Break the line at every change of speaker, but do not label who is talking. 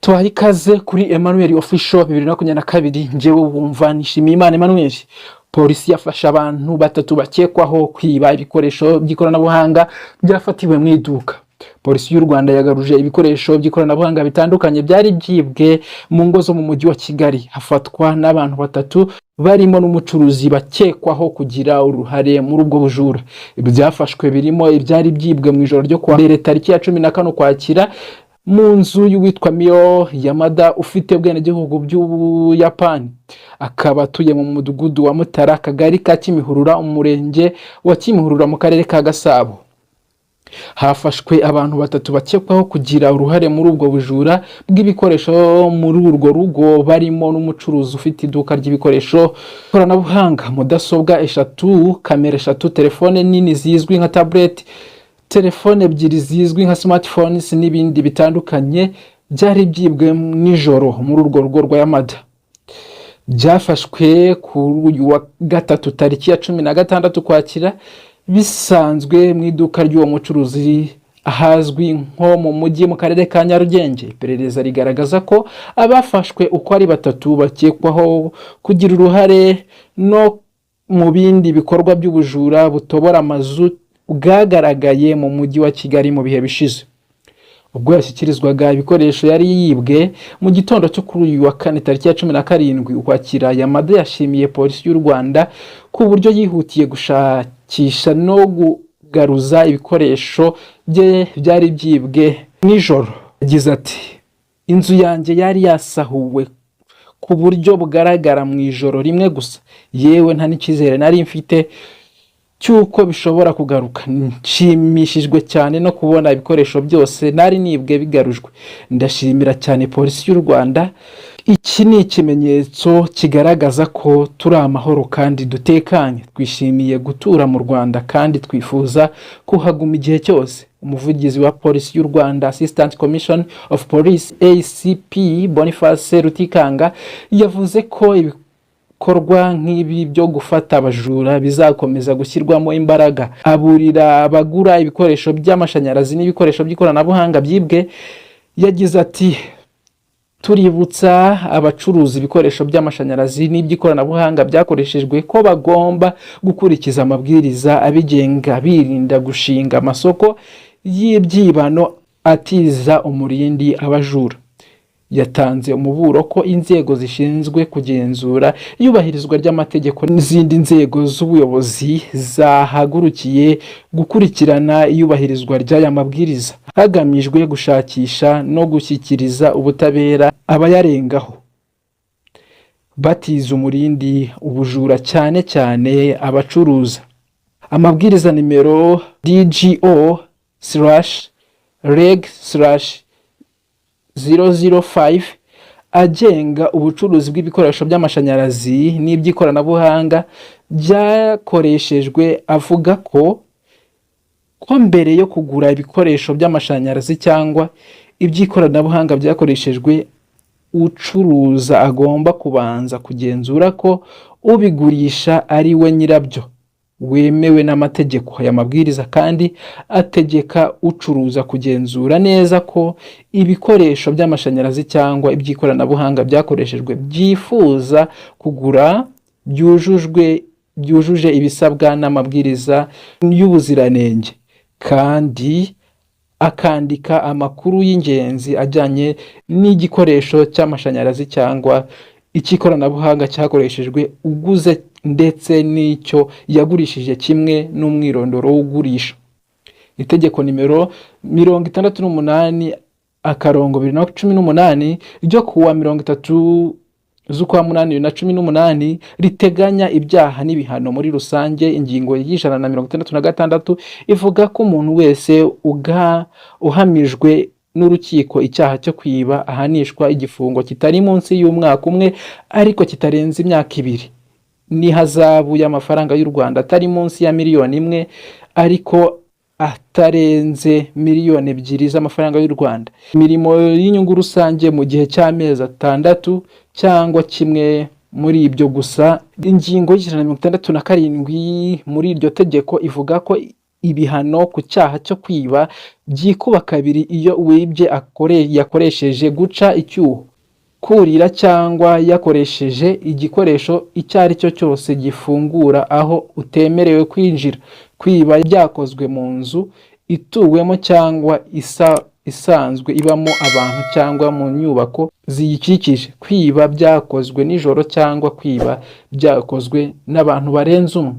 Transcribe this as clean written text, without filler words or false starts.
Tubaha ikaze kuri Emmanuel Official 2022. Njyewe wumva nishimiye Imana Emmanuel. Polisi yafashe abantu batatu bakekwaho kwiba ibikoresho by'ikoranabuhanga byafatiwe mu iduka. Polisi y'u Rwanda yagaruje ibikoresho by'ikoranabuhanga bitandukanye byari byibwe mu ngo zo mu Mujyi wa Kigali, hafatwa n'abantu batatu barimo n'umucuruzi bakekwaho kugira uruhare muri ubwo bujura. Ibyafashwe birimo ibyari byibwe mu ijoro ryo kuwa mbere tariki ya 14 Ukwakira mu nzu y'uwitwa Miyo Yamada, ufite ubwenegihugu by'Ubuyapani, akaba atuye mu Mudugudu wa Mutara, Akagari ka Kimihurura, Umurenge wa Kimihurura, mu Karere ka Gasabo. Hafashwe abantu batatu bakekwaho kugira uruhare muri ubwo bujura bw'ibikoresho muri urwo rugo, barimo n'umucuruzi ufite iduka ry'ibikoresho koranabuhanga. Mudasobwa eshatu, kamera eshatu, telefone nini zizwi nka tablet, telefone ebyiri zizwi nka smartphones n'ibindi bitandukanye byari byibwe nijoro muri urwo rugo rwa Yamada. Byafashwe kuri uyu wa gatatu tariki ya 16 Ukwakira, bisanzwe mu iduka ry'uwo mucuruzi ahazwi nko mu mujyi mu Karere ka Nyarugenge. Iperereza rigaragaza ko abafashwe uko ari batatu bakekwaho kugira uruhare no mu bindi bikorwa by'ubujura butobora amazu bwagaragaye mu Mujyi wa Kigali mu bihe bishize. Ubwo yashyikirizwaga ibikoresho yari yibwe mu gitondo cyo kuri uyu wa kane tariki ya 17 Ukwakira, Yamada yashimiye Polisi y'u Rwanda ku buryo yihutiye gushakisha no kugaruza ibikoresho bye byari byibwe nijoro. Yagize ati: "Inzu yanjye yari yasahuwe ku buryo bugaragara mu ijoro rimwe gusa, yewe nta n'icyizere nari mfite cy'uko bishobora kugaruka. Nshimishijwe cyane no kubona ibikoresho byose nari nibwe bigarujwe. Ndashimira cyane Polisi y'u Rwanda. Iki ni ikimenyetso kigaragaza ko turi amahoro kandi dutekanye. Twishimiye gutura mu Rwanda kandi twifuza kuhaguma igihe cyose." Umuvugizi wa Polisi y'u Rwanda, Assistant Commissioner of Police, ACP Boniface Rutikanga, yavuze ko ibikorwa nk'ibi byo gufata abajura bizakomeza gushyirwamo imbaraga, aburira abagura ibikoresho by'amashanyarazi n'ibikoresho by'ikoranabuhanga byibwe. Yagize ati: "Tuributsa abacuruza ibikoresho by'amashanyarazi n'iby'ikoranabuhanga byakoreshejwe ko bagomba gukurikiza amabwiriza abigenga, birinda gushinga amasoko y'ibyibano atiza umurindi abajura." Yatanze umuburo ko inzego zishinzwe kugenzura iyubahirizwa ry'amategeko n'izindi nzego z'ubuyobozi zahagurukiye gukurikirana iyubahirizwa ry'aya mabwiriza, hagamijwe gushakisha no gushyikiriza ubutabera abayarengaho batiza umurindi ubujura, cyane cyane abacuruza. Amabwiriza nimero DGO/REG/005 agenga ubucuruzi bw'ibikoresho by'amashanyarazi n'iby'ikoranabuhanga byakoreshejwe avuga ko mbere yo kugura ibikoresho by'amashanyarazi cyangwa iby'ikoranabuhanga byakoreshejwe, ucuruza agomba kubanza kugenzura ko ubigurisha ari we nyirabyo wemewe n'amategeko. Aya mabwiriza kandi ategeka ucuruza kugenzura neza ko ibikoresho by'amashanyarazi cyangwa iby'ikoranabuhanga byakoreshejwe byifuza kugura byujuje ibisabwa n'amabwiriza y'ubuziranenge, kandi akandika amakuru y'ingenzi ajyanye n'igikoresho cy'amashanyarazi cyangwa icy'ikoranabuhanga cyakoreshejwe uguze ndetse n'icyo yagurishije, kimwe n'umwirondoro w'ugurisha. Itegeko nimero 68-2018 ryo kuwa 30 z'ukwa munani 2018 riteganya ibyaha n'ibihano muri rusange, ingingo ya 166 ivuga ko umuntu wese uhamijwe n'urukiko icyaha cyo kwiba ahanishwa igifungo kitari munsi y'umwaka umwe ariko kitarenze imyaka 2, n'ihazabu y'amafaranga y'u Rwanda atari munsi ya miliyoni 1 ariko atarenze miliyoni 2 z'amafaranga y'u Rwanda, imirimo y'inyungu rusange mu gihe cy'amezi 6 cyangwa kimwe muri ibyo gusa. Ingingo ya 167 muri iryo tegeko ivuga ko Ibihano ku cyaha cyo kwiba byikuba kabiri iyo uwibye yakoresheje guca icyuho, kurira cyangwa yakoresheje igikoresho icyo ari cyo cyose gifungura aho utemerewe kwinjira. Kwiba byakozwe mu nzu ituwemo cyangwa isanzwe ibamo abantu cyangwa mu nyubako ziyikikije, kwiba byakozwe nijoro cyangwa kwiba byakozwe n'abantu barenze umwe.